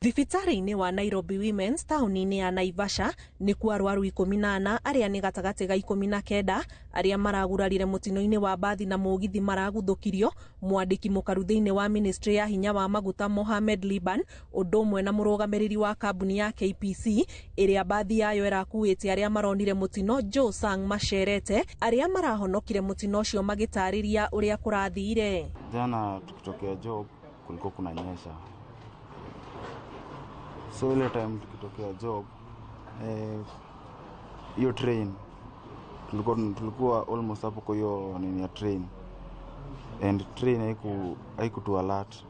Thibitarĩ-inĩ wa Nairobi Women's taũni-inĩ ya Naivasha nĩkuo arwaru 14 arĩa nĩ gatagatĩ ga 19 arĩa maragurarire mũtino-inĩ wa mbathi na mũgithi maraguthũkirio. Mwandĩki mũkaru thĩinĩ wa ministry ya hinya wa maguta Mohamed Liban ũndũ ũmwe na mũrũgamĩrĩri wa kambuni ya KPC ĩrĩa mbathi yayo ĩrakuĩte arĩa maronire mũtino Joe Sang macerete arĩa marahonokire mũtino ũcio magĩtarĩria ũrĩa kũrathire. Jana tukitokea job kulikuwa kunanyesha, so ile time tukitokea job, hiyo train tulikuwa almost hapo kwa hiyo nini ya train, and train haikutu alert.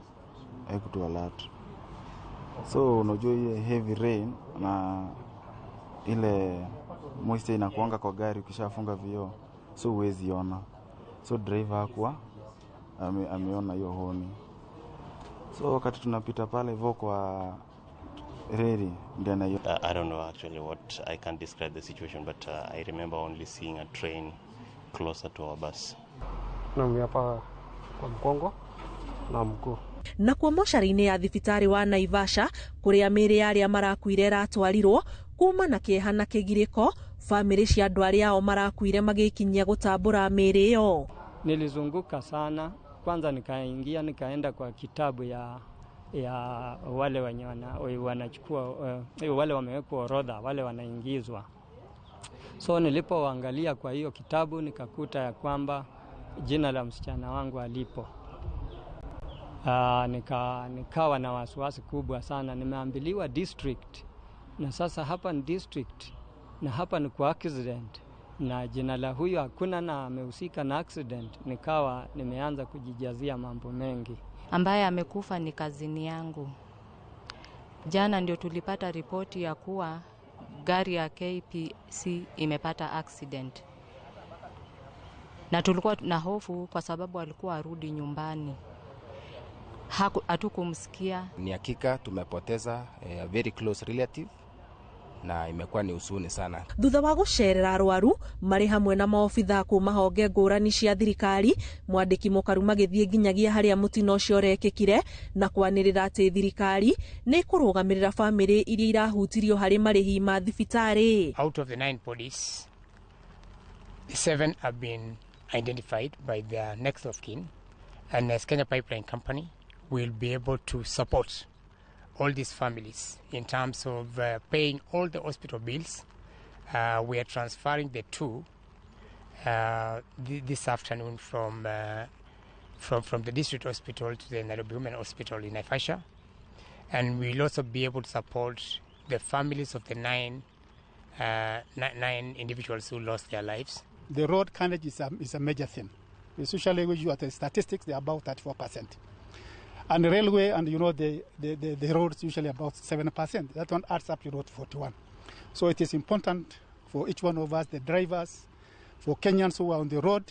So unajua ile heavy rain na ile moisture inakuanga kwa gari ukishafunga vioo, so huwezi ona. So driver hakuwa ameona hiyo honi. So wakati tunapita pale hivyo kwa reli ndio anaiona. I don't know actually what I can describe the situation, but I remember only seeing a train closer to our bus. Naumia hapa kwa mgongo na mguu. Nakuo mocarĩ-inĩ ya thibitarĩ wa Naivasha kũrĩa mĩĩrĩ ya arĩa marakuire ĩratwarirwo kuma na kĩeha na kĩgirĩko, bamĩrĩ cia andũ arĩa ao marakuire magĩkinyia gũtambũra mĩĩrĩ ĩyo. Nilizunguka sana, kwanza nikaingia nikaenda kwa kitabu ya wale wenye wanachukua wale wamewekwa orodha, wale wanaingizwa. So nilipoangalia kwa hiyo kitabu nikakuta ya kwamba jina la msichana wangu alipo. Nikawa na wasiwasi kubwa sana. Nimeambiliwa district na sasa hapa ni district na hapa ni kwa accident na jina la huyu hakuna na amehusika na accident. Nikawa nimeanza kujijazia mambo mengi. Ambaye amekufa ni cousin yangu. Jana ndio tulipata ripoti ya kuwa gari ya KPC imepata accident, na tulikuwa na hofu kwa sababu alikuwa arudi nyumbani, hatukumsikia. Ni hakika tumepoteza a very close relative na imekuwa ni huzuni sana. Thutha wa gũcerera arwaru marĩ hamwe na maobitha kuma honge ngũrani cia thirikari, mwandĩki mũkaru magĩthiĩ nginyagia harĩa mũtino ũcio ũrekĩkire na kwanĩrĩra atĩ thirikari nĩ ĩkũrũgamĩrĩra bamĩrĩ iria irahutirio harĩ marĩhi ma thibitarĩ. Out of the nine bodies, seven have been identified by their next of kin, and as Kenya Pipeline Company, will be able to support all these families in terms of paying all the hospital bills. We are transferring the two this afternoon from the district hospital to the Nairobi Women Hospital in Naivasha. And we'll also be able to support the families of the nine individuals who lost their lives. The road carnage is a major thing. Especially when you at the statistics, they're about 34%. And the railway and the roads usually about 7%. That one adds up to about 41. So it is important for each one of us, the drivers, for Kenyans who are on the road,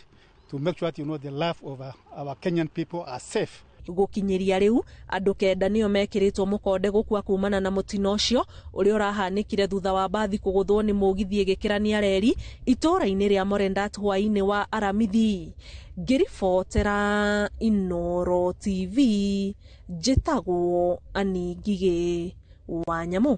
to make sure that the life of our Kenyan people are safe. Gũkinyĩria rĩu andũ 9 nĩo mekĩrĩtwo mũkonde gũkua kumana na mũtino ũcio ũrĩa ũrahanĩkire thutha wa mbathi kũgũthwo nĩ mũgithi ĩgĩkĩrania reri itũũra-inĩ rĩa Morendat hwaĩ-inĩ wa Aramithi. Ngĩribotera Inooro TV, njĩtagwo Ani Ngigĩ wa Nyamũ.